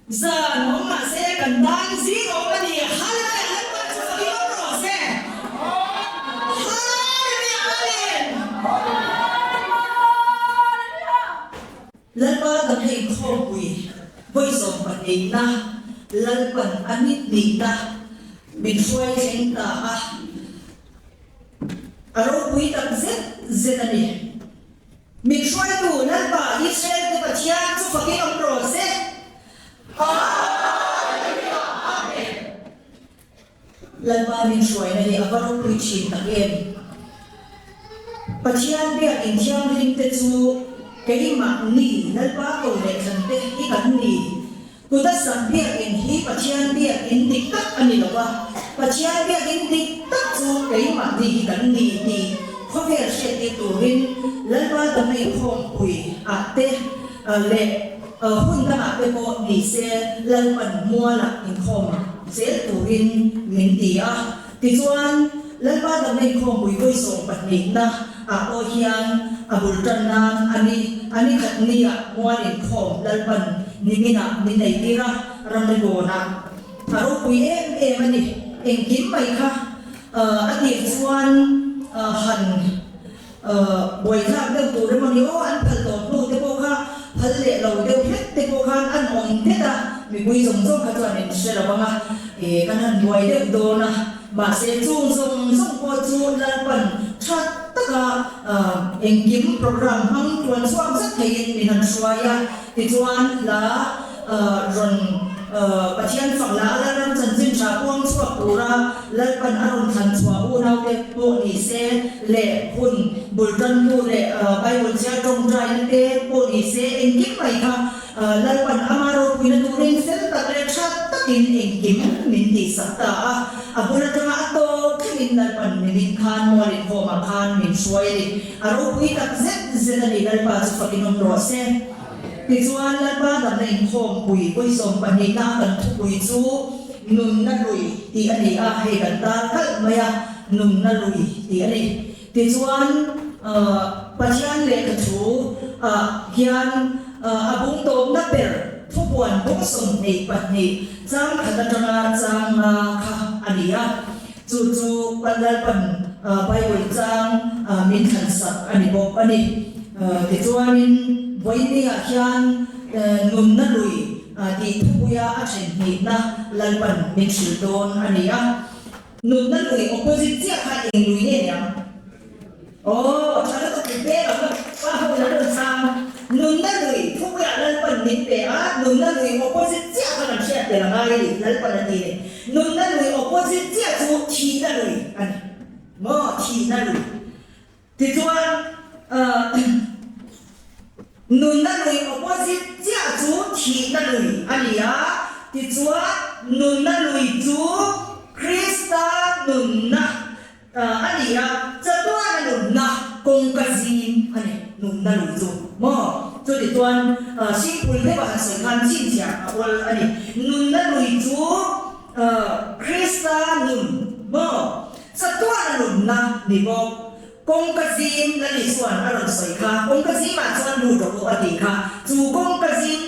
Zan awm mahse kan tan zing awm a ni. Hallelujah! Lalpa chu fakin awm rawh se. Hallelujah! Amen! Lalpa kan hei khawmpui vawi sawmpahnihna Lalpan a nitnihna min hruai thleng ta a, a ropui tak zet zet a ni. Min hruaitu Lalpa Israel te Pathian chu fakin awm rawh se. Hallelujah Amen. Lalpa min hruaina hi a va ropui thin tak em. Pathian biakin thianghlim te chu keimahni Lalpa ko leh thlan te hi kan ni. Kuta sak biakinn hi Pathian biakinn dik tak a ni lo va, Pathian biakinn dik tak chu keimahni hi kan ni tih khawvel hriattir turin Lalpa Damei Khawmpui ah te leh hun dangah te pawh ni se Lalpan mualah inkhawm zel turin min ti a. Tichuan, Lalpa Damei Khawmpui vawi 12na ah pawh hian a bul tan nan a ni, a ni khat nia mual inkhawm Lalpan niminah min nei tir a, ramri bawnah a ropui em em a ni. Engkim mai kha a tir chuan han buaithlak deuh tur emaw ni aw, an phal tawh hnu te pawh kha phal leh lo deuh hlek te pawh khan an awm det a, mipui zawng zawng kha chuan in hre lo ang a, kan han buai deuh dawn a, mahse chung zawng zawng pawh chu Lalpan tha taka engkim programme hmang tuan chhuak zet theiin min han hruai a, tichuan hla rawn Pathian fak la a Lalram chanchin tha puang chhuak tura Lalpan a rawn thlan chhuah unaute pawh ni se leh hun bul tantu leh Bible chhiar tawngtaina te pawh ni se engkim mai kha Lalpan ama ropuina turin fel tak leh tha takin engkim min tihsak ta a. A bul atanga a tawp thlengin Lalpan nimin khan mual inkhawmah khan min hruai a ni. A ropui tak zet zet a ni Lalpa chu fakin awm rawh se. Tichuan, Lalpa damna inkhawmpui vawi 12 a kan thupui chu Nunna Lui tih a ni a, hei kan tar kalh mai a, Nunna Lui tih a ni. Tichuan, Pathian lehkha thu ah hian a bung tawpna ber thupuan bung 22 chang khat atanga chang nga kha a ni a, chu chu Lalpan Bible chang min thlansak a ni bawk a ni. Tichuanin vawinia hian nunna lui tih thupuia a then hnihna Lalpan min hrilh dawn a ni a. Nunna lui opposite chiah kha eng lui nge niang? Aw, tha lutuk min pek ang a, pa ho in an rawn chhang. Nunna lui thupuia Lalpan min pe a, nunna lui opposite chiah kha kan hriat tel a ngai a ni, Lalpan a ti a ni. Nunna lui opposite chiah chu thihna lui a ni. Maw, thihna lui. Tichuan, nunna lui opposite chiah chu thihna lui a ni a, tichuan nunna lui chu Krista nunna a ni a, chatuana nunna kawngka zim a ni, nunna lui chu maw? Chutichuan, simple deuha han sawi khan chhinchhiah a awl a ni. Nunna lui chu Krista nun maw? Chatuana nunna ni bawk. Kawngka zim Lali chuan a rawn sawi kha, kawngka zimah chuan lut rawh u a tih kha. Chu kawngka zim,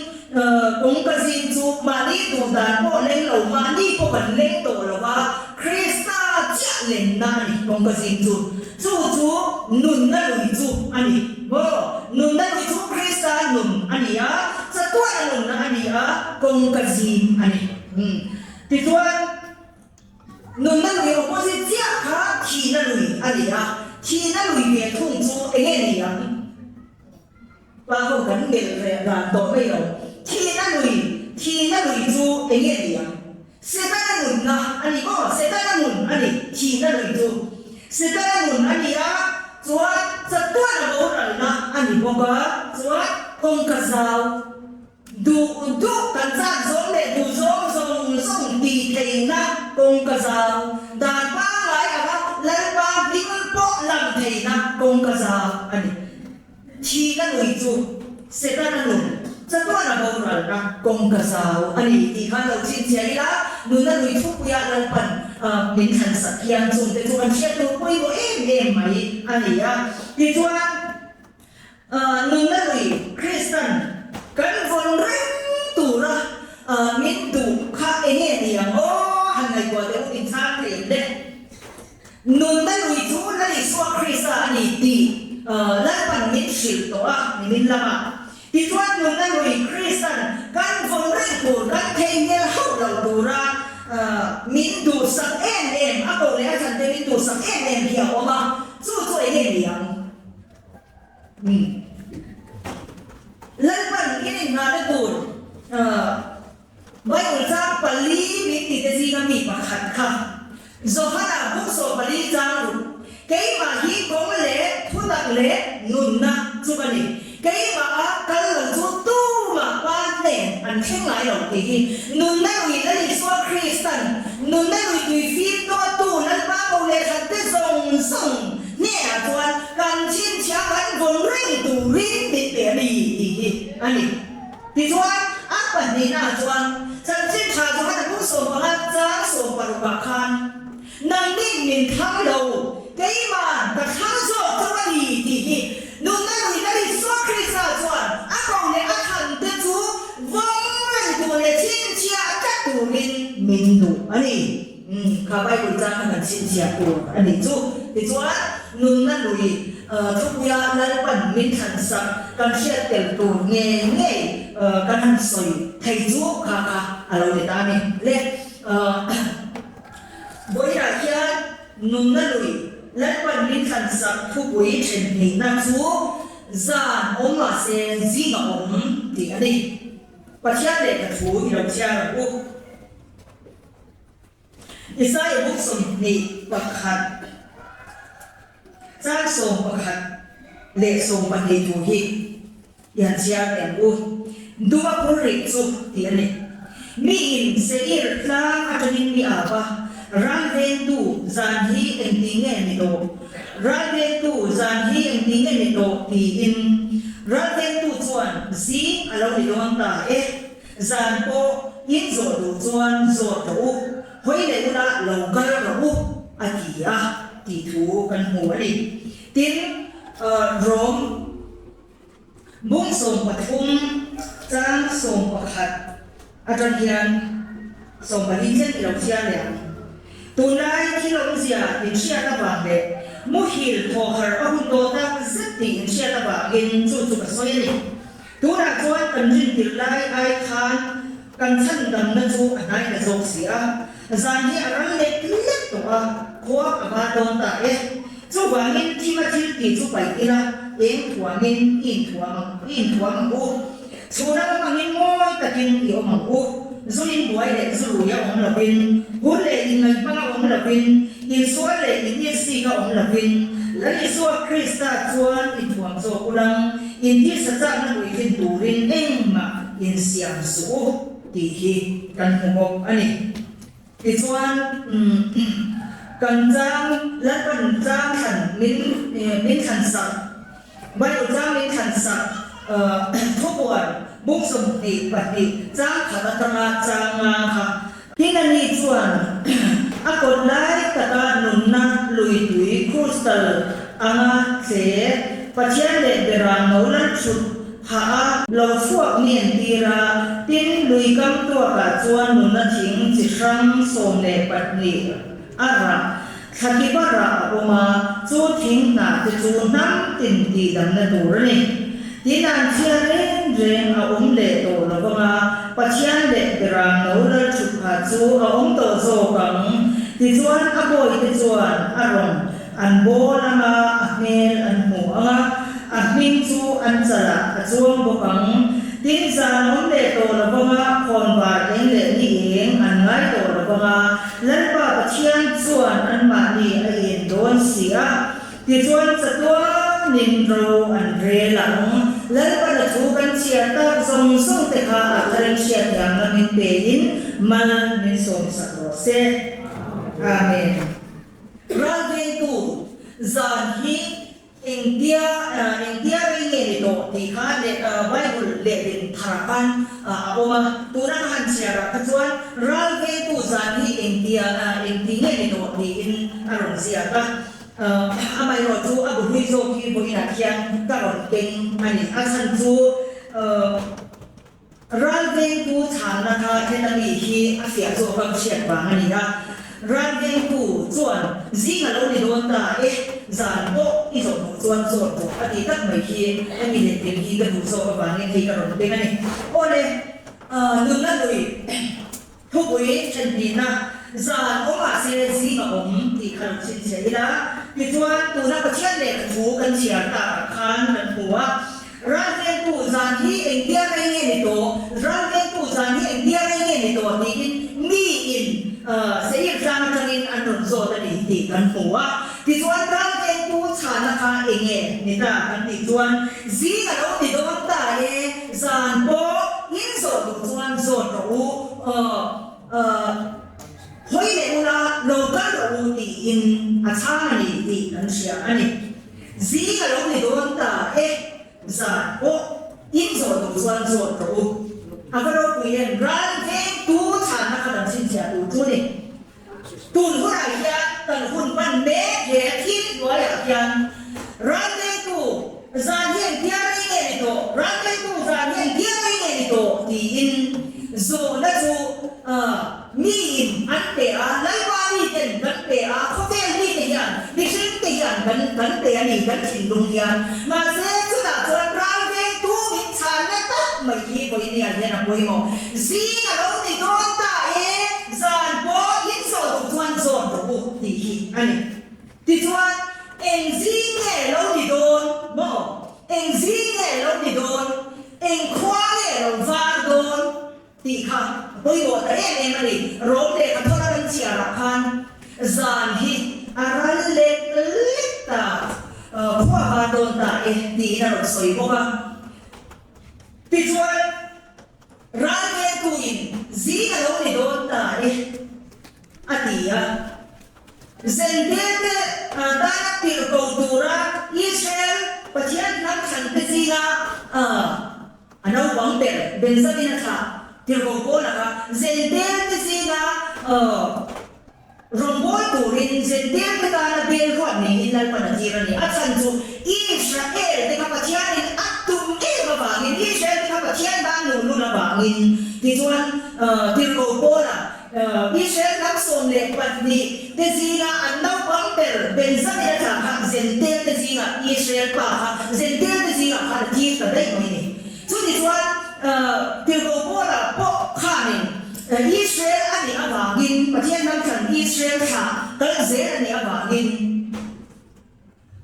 kawngka zim chu mahni duh dan pawh leng lo, mahni pawh kan leng tawh lo va, Krista chiah lenna a ni kawngka zim chu. Chu chu nunna lui chu a ni maw? Nunna lui chu Krista nun a ni a, chatuana nunna a ni a, kawngka zim a ni. Tichuan. Nunna lui opposite chiah kha thihna lui a ni a, thihna lui ve thung chu eng nge ni ang? Pa ho kan melh reh ran tawh mai lo. Thihna lui, thihna lui chu eng nge ni ang? Setana nunna a ni maw? Setana nun a ni, thihna lui chu. Setana nun a ni a, chuan chatuana boralna a ni bawk a, chuan kawngka zau. Duh duh kan chak zawng leh duh zawng zawng zawng tih theihna kawng ka zau. Dan pangngai anga Lalpa hming pawh lam theihna kawng ka zau a ni. Thihna lui chu Setana nun chatuana boralna kawng ka zau a ni tih khan lo chhinchhiah ila, nunna lui thupuia Lalpan min thlansak hian chungte chu kan hriat tur pawimawh em em mai a ni a. Tichuan. Nunna lui Kristan kan vawn reng tura Nunna lui chu Lal Isua Krista a ni tih Lalpan min hrilh tawh a nimin lamah. Tichuan nunna lui Kristan kan vawn reng tur, kan theihnghilh hauh lo tura min duhsak em em, a koh leh a chante min duhsak em em hi a awm a, chu chu eng nge ni ang? Lalpan in inngahna tur Bible chang pali min tite zinga mi pakhat kha Johana buk 14 chang ruk, Keimah hi kawng leh thutak leh nunna chu ka ni. Keimaha kal lo chu tumah Pa hnen an thleng ngai lo tih hi nunna lui Lal Isua Kristan nunna lui tui fim dawttu Lalpa ko leh khat te zawng zawng hnenah chuan kan chhinchhiah kan vawn reng turin min pe a ni tih hi a ni. Tichuan, a pahnihnaah chuan chanchin tha Johana bung 15 chang 60 ah khan, Nangnin min thlang lo, keimah ka thlang zawk chauh a ni tih hi nunna lui Lal Isua Krista chuan a ko leh a thlan te chu vawng reng tur leh chhinchhiah tlat turin min duh a ni. Kha Bible chang kha kan chhinchhiah tur a nih chu. Tichuan, nunna lui thupuia Lalpan min thlan sak kan hriat tel tur ngei ngei kan han sawi thei chu kha kha a lo ni ta a ni. Le Vawiinah hian nunna lui Lalpan min thlan sak thupui then hnihna chu zan awm mahse zing a awm tih a ni. Pathian lehkha thu i lo chhiar ang u. Isaiah buk 21 chang 11 leh 12 thu hi i han chhiar teh ang u. Duma phur rih chu tih a ni. Miin Seir tlang atangin mi ap a, Ralvengtu zan hi engti nge ni tawh? Ralvengtu zan hi engti nge ni tawh? tiin Ralvengtu chuan zing a lo ni dawn ta e. Zan pawh in zawh duh chuan zawt rawh u, hawi leh ula lo kal rawh u, a ti a, tih thu kan hmu a ni. Tin, Rom bung 13 chang 11 atang hian 14 thleng i lo chhiar leh ang. Tunlai thil awmzia inhriat avang leh muhil thawhar a hun tawh tak zet tih inhriat avangin chu chu ka sawi a ni. Tunah chuan kan rintirh lai ai khan kan chhandamna chu a hnai ta zawk si a, zan hi a ral lek lek tawh a, khua a var dawn ta e. Chuvangin thima thil tih chu paih ila, eng thuamin i inthuam ang, i inthuam ang u. Chhuna awm angin mawi takin i awm ang u. Zu inbuai leh zu lui a awm lovin, hun leh inngaihhmang a awm lovin, insual leh inirhsik a awm lovin, Lal Isua Krista chuan i thuam zawk u lang, intisa chakna puitlin turin engmah insiam suh u tih hi kan hmu bawk a ni. Tichuan, kan chang Lalpan chang thlan min min thlan sak, Bible chang min thlan sak thupuan bung 22 chang khat atanga chang nga kha. Tin ani chuan a kawt lai taka nunna lui tui crystal anga tle Pathian leh berang no lal thut phah a lo chhuak mi an tir a, tin lui kam tuakah chuan nunna thing chi hrang 12 a rah thla kipa rah a awm a, chu thing hnah te chu hnam tin tihdamna tur a ni. Tin an chhia reng reng a awm leh tawh lo vang a, Pathian leh Berang no lal thut phah chu a awm tawh zawk ang. Tichuan a bawihte chuan a rawn an bawl ang a, a hmel an hmu ang a, a hming chu an chalah a chuang bawk ang. Tin zan awm leh tawh lo vang a, khawnvar eng leh ni eng an ngai tawh lo vang a, Lalpa Pathian chuan anmahni a en dawn si a. Tichuan chatuanin ro an rel ang. Lalpana thu kan chhiar tak zawng zawng te kha a tharin hriatthiamna min pein mal min sawmsak rawh se. Amen. Ralvengtu zan hi engtia engtia rei nge ni tawh tih kha leh Bible lehlin tharah khan a awm a. Tuna ka han chhiarah kha chuan ralvengtu zan hi engtia engti nge ni tawh tiin a rawn ziak a. Amaherawh chu a bu hlui zawk hi vawiinah khian ka rawn keng a ni. A chhan chu ralvengtu chhanna kha heta mi hi a fiah zawk a ka hriat vang a ni a. Ralvengtu chuan zing a lo ni dawn ta e, zan pawh i zawh duh chuan zawt rawh a ti tak mai hi hemi letling hi ka duh zawk avangin hei ka rawn beng a ni. Awle, nunna lui thupui thenhnihna zan awm ah se zing a awm tih kha lo chhinchhiah ila, tichuan tuna Pathian lehkha thu kan chhiar takah khan kan hmu a, Ralvengtu zan hi engtia rei nge ni tawh? Ralvengtu zan hi engtia rei nge ni tawh? tiin miin Seir tlang atangin an rawn zawt a ni tih kan hmu a. Tichuan ralvengtu chhana kha enge ni ta kan tih chuan zing a lo ni dawn ta e, zan pawh in zawh duh chuan zawt rawh u, hawi leh ula lo kal rawh u tiin a chhang a ni tih kan hria a ni. Zing a lo ni dawn ta e, zan pawh in zawh duh chuan zawt rawh u. A va ropui em, ral vengtu chhanna kha kan chhinchhiah tur chu ni. Tun hunah hian kan hun hman mek he thil hnuaiah hian ral vengtu zan hi engtia rei nge ni tawh, ral vengtu zan hi engtia rei nge ni tawh tiin zawhna chu Miin an pe a, Lalpa miten kan pe a, khawvel mite hian, mihring te hian kan kan pe a ni, kan thinlung hian. Mahse, chutah chuan ral vengtu min chhanna tak mai hi vawinia hian a pawimawh. Zing a lo ni dawn ta e, zan pawh in zawh duh chuan zawn rawh u tih hi a ni. Tichuan, eng zing nge lo ni dawn maw? Eng zing nge lo ni dawn? Eng khua nge lo var dawn? Tih kha a pawimawh ta em em a ni. Rom lehkha thawra kan chhiarah khan zan hi a ral lek lek ta, khua var dawn ta e tiin a rawn sawi bawk a. Tichuan, ral vengtuin zing a lo ni dawn ta e a ti a. Zengte tana tirh ko tura Israel Pathian hnam thlante zinga A naupang ber Benjamin a thlah tirhko pawl laka Zentail te zinga rawngbâwl turin Zentail te tana bel ruat niin Lalpan a tir a ni. A chhan chu Israel te kha Pathianin a tum em avangin, Israel te kha Pathian tan luhlul avangin tichuan tirhko pawla Israel hnam 12 te zinga an naupang ber Benjamin a thlah kha Zentail te zingah Israel pa kha Zentail te zingah khan a tir ta daih mai ni. Chutichuan tirhkoh Paula pawh khanin Israel a nih avangin, Pathian ram thlan Israel thlah kal zel a nih avangin,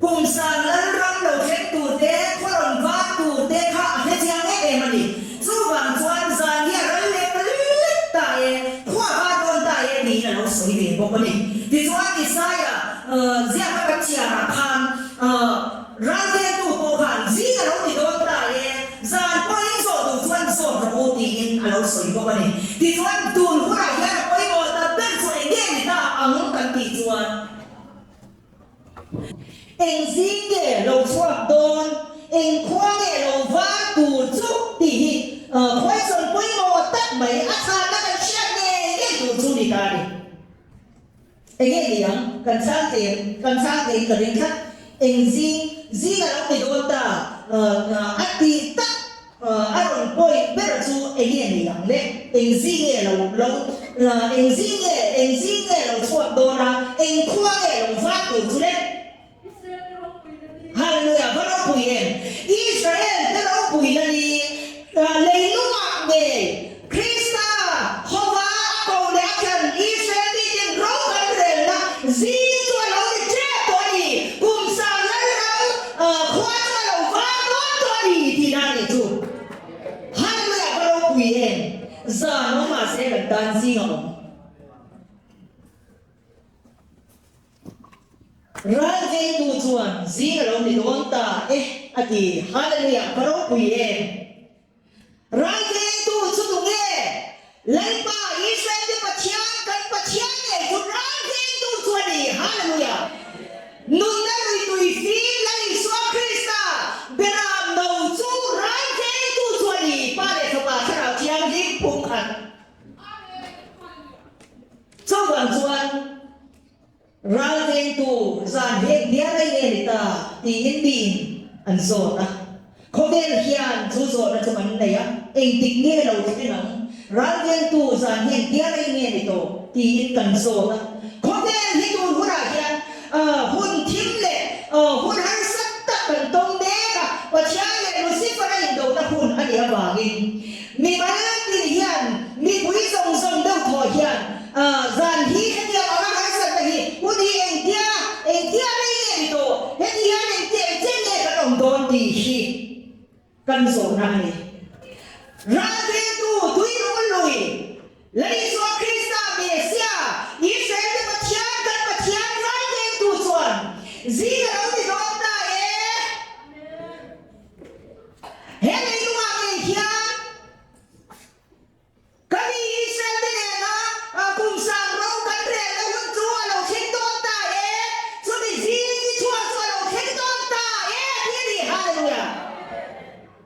Kum sang Lalram lo thleng tur te, khaw rawn vak tur te kha a hre chiang em em a ni. Chuvang chuan zan hi a ral lek lek ta e, khua var dawn ta e tiin a lo sawi ve bawk a ni. Tichuan Isaiah ziaka kan chhiarah khan ral ventu pawh khan zing a lo ni dawn ta e, zan pawhin zawh duh chuan zawt rawh u tiin a lo sawi bawk a ni. Tichuan tun hunah hian a pawimawh ta ber chu eng nge ni ta ang kan tih chuan, Eng zing nge lo chhuak dawn, eng khua nge lo var tur chu tih hi question pawimawh tak mai a chhanna kan hriat ngei ngei tur chu ni ta a ni. Enge ni ang, kan chhang tlem, kan chhang tlem ka ring tlat. Eng zing, zing a lo ni dawn ta a tih tak A rawn point ber chu enge ni ang le? Eng zing nge lo lo eng zing nge eng zing nge lo chhuak dawn a, eng khua nge lo vat tur chu le? Hallelujah! Va ropui em! Israel te ropuina ni leilungah nge Krista hova a ko leh a thlan Israel miten ro kan relna zing chu a lo ni tep tawh a ni, kum sang Lalram khua chu a lo var dawn tawh a ni tihna a nih chu. Hallelujah ka ropui em? Zan awm mahse kan tan zing a awm. Ral vengtu chuan zing a lo ni dawn ta e a ti. Hallelujah ka ropui em? Ral vengtu chu tunge? Lalpa, Israel-te Pathian, kan Pathian ngei chu ral vengtu chu a ni. Hallelujah! Nunna lui tui fim Lal Isua Krista, Beram no chu ral vengtu chu a ni, Pa leh Fapa Thlarau Thianghlim pumkhat. Chuvang chuan Ral vengtu zan hek bial rei nge ni ta tiin miin an zawt a. Khawvel hian chu zawhna chu kan nei a, engtik nge lo thleng ang? Ralvengtu zan hi engtia rei nge ni tawh? tiin kan zawt a. Khawvel hi tun hunah hian hun thim leh hun harsa tak kan tawng mek a, Pathian leh Lucifer-a indona hun a nih avangin mimal tin hian mipui zawng zawng deuh thawh hian zan hi hetiang anga harsatna hi hun hi engtia engtia rei nge ni tawh? Heti hian engtia engchen nge kan awm dawn tih hi Kan zawhna a ni. Ralvengtu tuinung lui, La Isua Krista Mesia, Israel-te Pathian, kan Pathian ralvengtu chuan zing a lo ti dawn ta e. He leilungah ngei hian Ka mi Israel-te nena kum sang ro kan relna hun chu a lo thleng dawn ta e, chumi zing ni chhuak chu a lo thleng dawn ta e tih a ni. Hallelujah!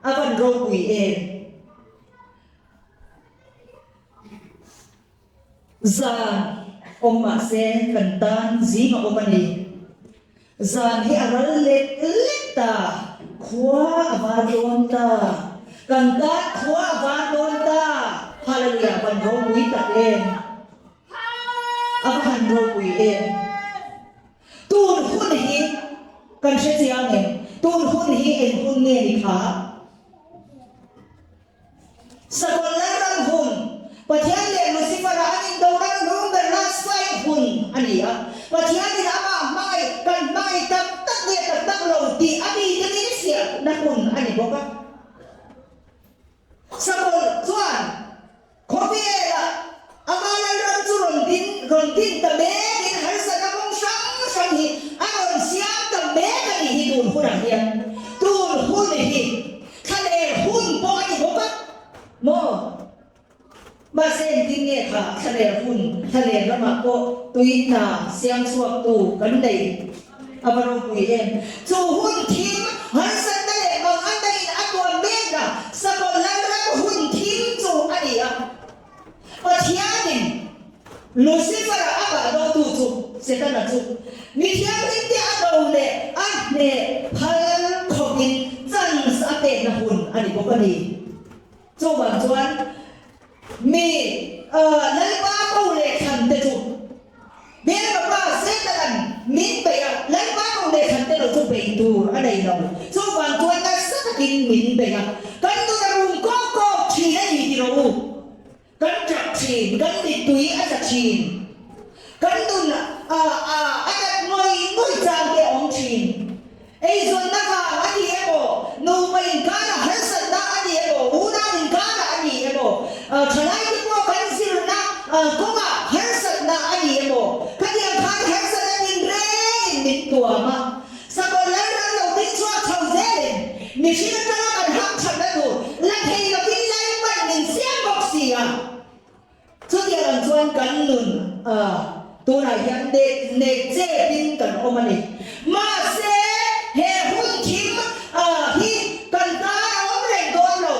A van ropui em! Zan awm mahse kan tan zing a awm a ni. Zan hi a ral lek lek ta, khua a var dawn ta, kan tan khua a var dawn ta, Hallelujah van ropui tak em, a va han ropui em. Tun hun hi kan hre chiang em, tun hun hi eng hun nge ni kha? Sakawlh Lalram hun, Pathian leh Lucifer-a an indona hnung ber last fight hun a ni a. Pathianin amah hmangaih kan hmangaih tak tak nge tak tak lo tih a mite min fiahna hun a ni bawk a. Sakawlh chuan khawvelah ama Lalram chu rawn din rawn din ta mekin harsatna kawng hrang hrang hi a rawn siam ta mek a nih hi tun hunah hian. Tun hun hi Thlaler hun pawh a ni bawk a maw? Mahse engtin nge kha thlaler hun, thlaler ramah pawh tui hna siam chhuaktu kan nei a va ropui em? Chu hun thim harsatna leh manganna in a tuam mekna Sakawlh Lalram hun thim chu a ni a. Pathianin Lucifer-a a bah dotu chu Setana chu mi thianghlimte a do leh a hneh phal khawpin chance a pekna hun a ni bawk a ni. Chuvang chuan mi Lalpa ko leh thlan te chu Hmelma pa Setana'n min beih a, Lalpa ko leh thlan te lo chu beih tur a nei lo. Chuvang chuan nasa takin min beih a, kan nun a rum kawk kawk thin a ni ti rawh u. Kan ṭap ṭhin, kan mittui a tla ṭhin. Kan nun a a nat ngawih ngawih chang te a awm ṭhin. Eizawnna vang a ni emaw, nupa inkara harsatna a ni emaw, unau inkara a ni emaw, ṭhalaite pawh kan zirna kawngah harsatna a ni emaw, khatiang khan harsatna tinrengin min tuam a. Sakawlh lalram lo ding chhuak chho zelin mihring atanga kan hamthatna tur la thei lovin Lalpan min siam bawk si a. Chutiang ang chuan kan nun tunah hian nek nek chepin kan awm a ni. Mahse, he hun thim hi kan tan a awm reng dawn lo.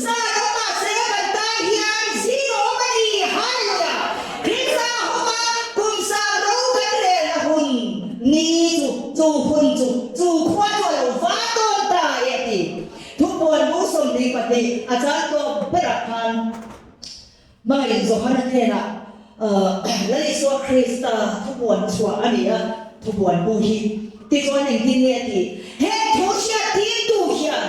Zan awm mahse kan tan hian zing a awm a ni. Hallelujah! Krista hawma kum sang ro kan relna hun ni chu, chu hun chu, chu khua chu a lo va dawn ta e a ti. Thupuan bu 22 a chang tawp berah khan hmangaih Johana hnenah Lal Isua Krista thupuan chhuah a ni a, thupuan bu hi tichuan engtin nge a tih? Heng thu hriattirtu hian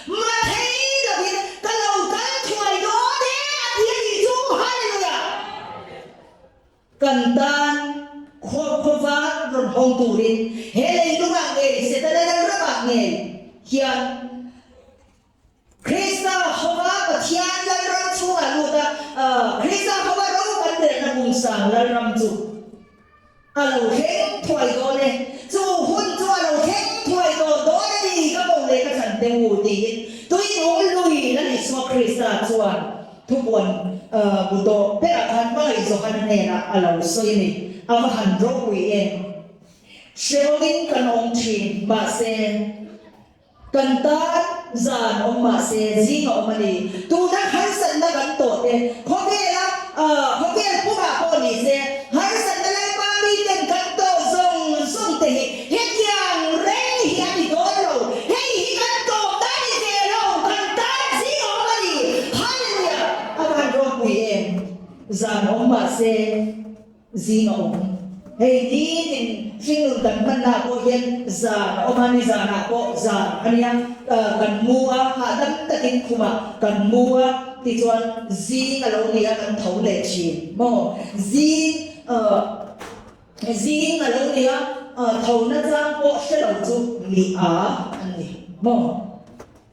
Mathei lovin ka lo kal thuai dawn e a ti a nih chu! Hallelujah! Kan tan khawva rawn hawng turin he leilungah ngei Setana lalramah ngei hian Krista hova Pathian lalram chhungah lut a, Krista hova ro kan relna pumsang lalram chu A lo thleng thuai dawn e, chu hun chu a lo thleng thuai tawh dawn a ni, ka bo leh ka thlan teh u tiin tuinung lui Lal Isua Krista chuan thupuan bu tawh berah khan hmangaih Johana hnenah a lo sawi a ni. A va han ropui em! Hrehawmin kan awm thin, mahse, Kan tan zan awm mah se zing a awm a ni. Tuna harsatna kan tawh te khawvela khawvel pumah pawh ni se harsatna Lalpa miten kan tawh zawng zawng te hi hetiang reng hi a ni dawn lo. Hei hi kan tawp na ni ve lo, kan tan zing a awm a ni. Hallelujah! Zan awm mahse zing a awm. Hei nitin hringnun kan hmannaah pawh hian zan a awm a, nizanah pawh zan a nia, kan mu a, hahdam takin khumah kan mu a, tichuan zing a lo ni a kan tho leh thin maw? Zing zing a lo ni a, tho nachang pawh hre lo chu mi a an ni maw?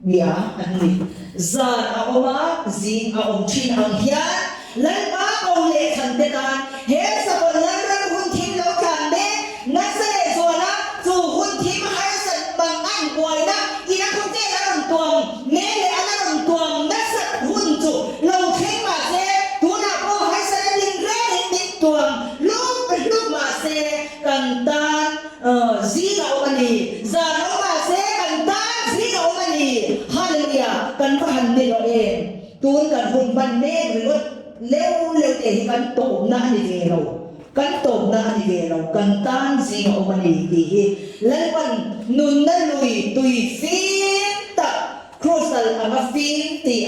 Nia, an ni. Zan a awm a, zing a awm thin ang hian Lalpa ko leh thlan te tan he Sakawlh Lalram hun thim lo tlan mek nasa leh zuala chu hun thim harsat bang an buaina ina khawvel a rawn tuam mek leh a la rawn tuam nasat hun chu lo thleng mahse tunah pawh harsat a din rengin min tuam hlup hlup mahse kan tan Zing a awm a ni. Zan awm mahse kan tan zing a awm a ni. Hallelujah! Kan va han ni rawh em? Tun kan hun hman mek ringawt leu leu te hi kan tawpna a ni ve lo. Kan tawpna a ni ve lo. Kan tan zing a awm a ni tih hi Lalpan nunna lui tui fim tak Crystal anga fim tih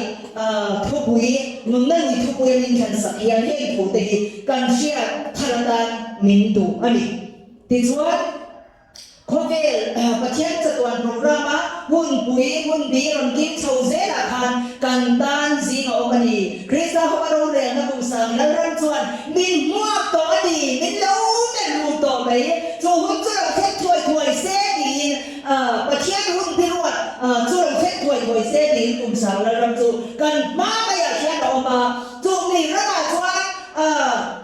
thupui nunna lui thupui a min thlansak hian heng thute hi kan hriat thar atan min duh a ni. Tichuan, khawvel Pathian chatuan programme-a hunpui hunbi rawn kim chho zelah khan kan tan zing a awm a ni. Krista hawka rorelna kum sang Lalram chuan min hmuak tawh a ni, min lo melh ru tawh mai. Chu hun chu lo thleng thuai thuai se tiin Pathian hunbi ruat chu lo thleng thuai thuai se tiin kum sang Lalram chu kan hma maiah hian a awm a. Chumi ramah chuan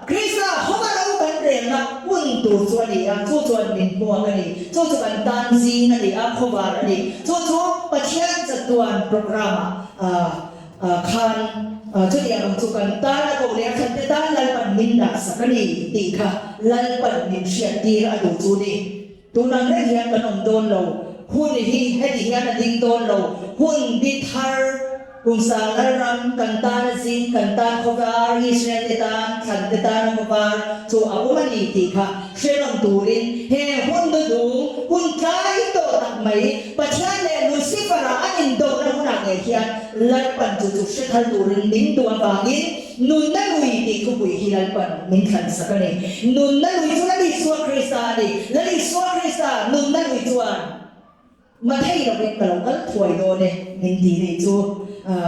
Krista hawka ro kan relna hun tur chu a ni a, chu chuan min hmuak a ni. Chu chu kan tan zing a ni a, khawvar a ni. Chu chu Pathian chatuan programme-ah khan chutiang ang chu kan tan a koh leh a thante tan Lalpan min dahsak a ni tih kha Lalpan min hriattir a duh chu ni. Tunang reng hian kan awm dawn lo, hun hi heti hian a ding dawn lo, hun bi thar kum sang Lalram kan tan a zing, kan tan khawvar, Israel te tan, thlan te tan a khawvar chu a awm a ni tih kha hre nawm turin he hun duhung, hun tlai tawh tak mai Pathian leh Lucifer-a an indawhna hunah ngei hian Lalpan chu chu hre thar turin min duh avangin Nunna lui tih thupui hi Lalpan min thlansak a ni. Nunna lui chu Lal Isua Krista a ni. Lal Isua Krista nunna lui chuan Mathei lovin ka lo kal thuai dawn e min tih nei chu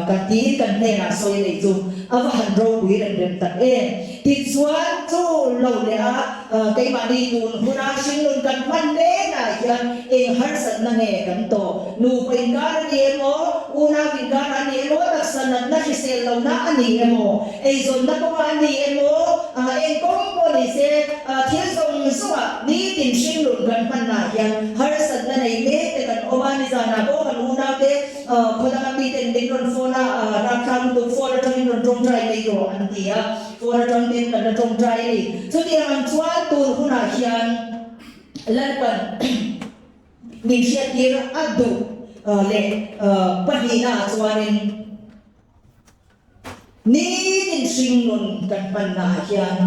kan tiin kan hnenah sawi a nei chu a va han ropui rem rem tak em. Tichuan chu lo leh a keimahni tun huna hringnun kan hman lekah hian eng harsatna nge kan tawh? Nupa inkar a ni emaw, unau inkar a ni emaw, taksa natna hrisel lohna a ni emaw, eizawnna kawnga a ni emaw, eng kawng pawh ni se, thil zawng zawngah nitin hringnun kan hmannaah hian harsatna nei mek te kan awm a, nizanah pawh kan unaute khaw danga miten min rawn phone a, rapthlak lutuk phone atangin rawn tawngtai mai rawh an ti a, phone atang ten kan la tawngtai a ni. Chutiang ang chuan tun hunah hian Lalpan. Min hriattir a duh leh pahnihnaah chuanin nitin hringnun kan hmannaah hian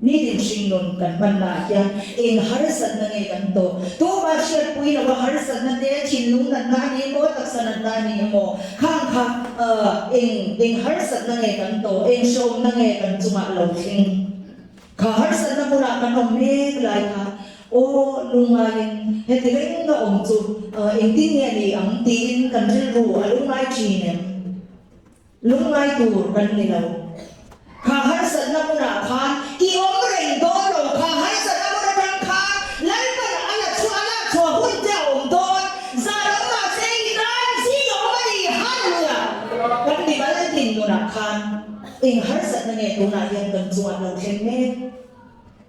nitin hringnun kan hmannaah hian eng harsatna nge kan tawh? Tumah hriatpui lova harsatna te, thinlung natna a ni emaw, taksa natna a ni emaw, khang kha eng eng harsatna nge kan tawh? Eng hrehawmna nge kan chungah lo thleng? Kha harsatna hmunah kan awm mek lai kha, aw lungngaiin heti reng a awm chu engtin nge ni ang tiin kan rilru a lungngai thin em? Lungngai tur kan ni lo. Kha harsatna hmunah khan i awm reng dawn lo, kha harsatna hmun atang khan Lalpan a la chhuah a lak chhuah hun te a awm dawn, zan awm mahse i tan zing a awm a ni, Hallelujah! Kan mimal dinhmunah khan. Eng harsatna nge tunah hian kan chungah lo thleng mek?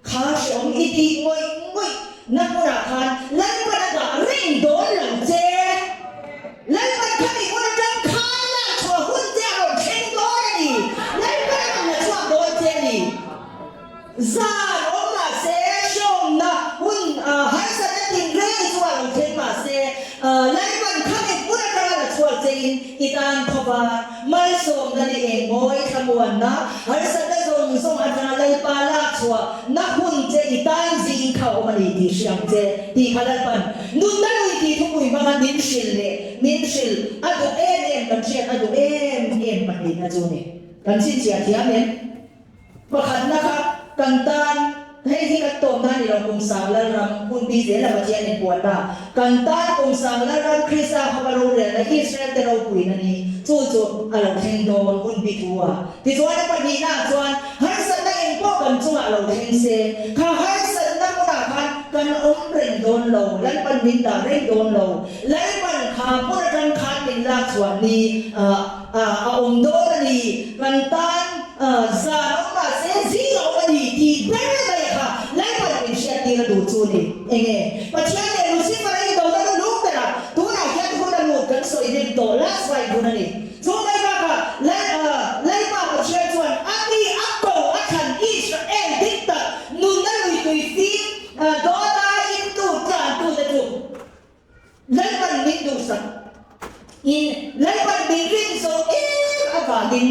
Kha hreawm i tih ngawih ngawih na hmunah khan Lalpan a dah reng dawn lo che. Lalpan khami hmun atang khan lak chhuah hun che a rawn thleng dawn a ni. Lalpan a rawn la chhuak dawn che a ni. Zan awm mahse hreawmna hun harsatna tinreng chungah lo thleng mahse Lalpan khami hmun atanga la chhuak chein i tan khawpa malsawmna leh engmawi thlamuanna harsatna zawng zawng atanga Lalpa lak chhuah na hun che i tan zing kha awm a ni tih hriam che tih kha Lalpan nunna lui tih thupui hmanga min hrilh leh min hrilh a duh em em kan hriat a duh em em pahnihna chu ni. Kan chhinchhiah thiam em? Pakhatna kha kan tan, hei hi kan tawpna a ni lo, kum sang Lalram hun bi zela Pathian in puan ta. Kan tan kum sang Lalram Krista khawpa rorelna Israel te ropuiin a ni. Chu chu a lo thleng dawn hun bi thu a. Tichuan a pahnihnaah chuan harsatna eng pawh kan chungah lo thleng se, kha harsatna hmunah khan kan awm reng dawn lo, Lalpan min dah reng dawn lo. Lalpan kha hmun atang khan min lak chhuah ni a awm dawn a ni, kan tan zan awm mah se zing a awm a ni tih ber mai kha Lalpan min hriattir a duh chu ni. Enge? Pathian leh Lucifer a indona chu lung berah tunah hian hun a lut kan sawi hnem tawh last fight hun a ni. Chu mai bakah Lalpa Pathian chuan a mi a ko a thlan Israel dik tak nunna lui tui fim dawta intu tlantute chu Lalpan min duhsak in Lalpan min rin zawh em avangin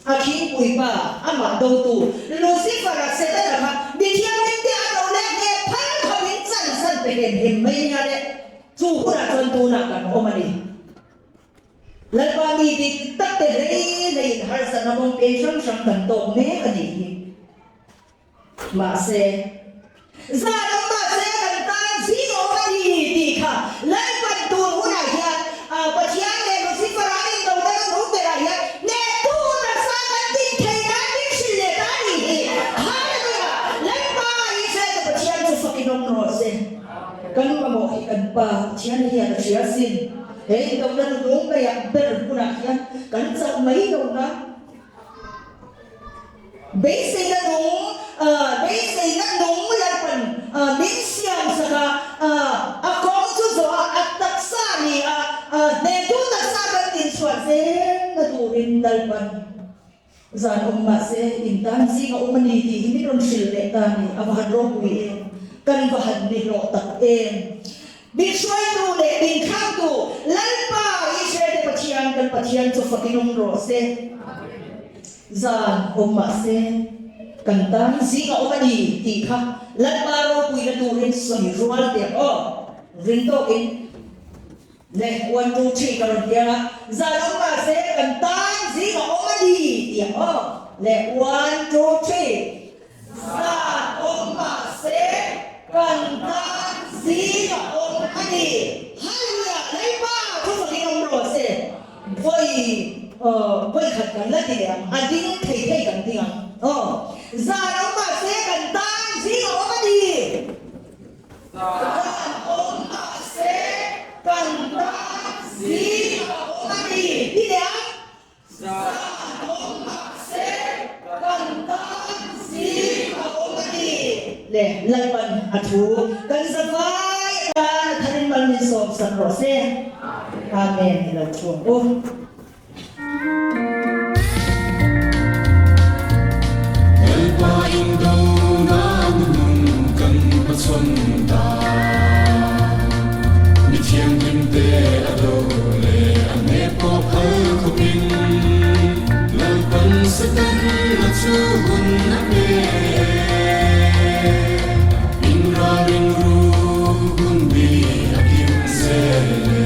a khingpui pa amah dotu Lucifer-a Setana kha mithianghlim te a do leh hneh phal kho in chan san pe hem hem mai nia le chu hunah chuan tunah kan awm a ni. Lalpa mi dik tak te hlei hlei in harsatna mawng peng hrang hrang kan tawk mek a nih hi. Mahse, zan awm mahse kan tan zing awm a ni tih kha Lalpan tun hunah hian Pathian leh Lucifer an indona ram hung berah hian hnehtu taksa kan din thei nan min hrilh leh ta a nih hi. Hallelujah! Lalpa Israel te Pathian chu fakin awm rawh se. Kan mamawh hi kan Pa Pathian hian a hria sin. He indona nunung maiah ber hunah hian kan chauh mai lo nan. Beiseina nung, beiseina nung Lalpan min siam sak a, a kawng chu zawh a, a taksa ni a, hnehtu taksa kan dinchhuah zel na turin Lalpan zan awm mahse in tan zing a awm a ni tih hi min rawn hrilh leh ta a ni. A va han ropui em! Kan va han nihlawh tak em! Min hruaitu leh min thlangtu Lalpa Israel te Pathian kan Pathian chu fakin awm rawh se. Zan awm mah se kan tan zing a awm a ni tih kha Lalpa ropuina turin sawi rual teh aw. Ring tawkin le one two three ka rawn tiang a, zan awm mah se kan tan zing a awm a ni tih aw le one two three. Zan awm mah se kan tan zing a awm a ni. Hallelujah! Lalpa thu fakin awm rawh se. Vawi vawi khat kan la ti leh ang, a ding thei thei kan ding ang. Aw, zan awm mah se kan tan zing a awm a ni. Zan awm mah se kan tan zing a awm a ni. Ti leh ang. Zan awm mahse kan tan zing a awm a ni. Le Lalpan a thu kan zavai atan a tharin mal min sawm sak rawh se. Amen i lo chhuang u. Lalpa indo nan nun kan hmachhawn ta. Mi thianghlim te a do leh a hne pawh phal khawpin Lalpan Satan a chu hun a pe. In ralring ru hun bi a kim zel e.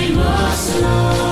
Nimahsela.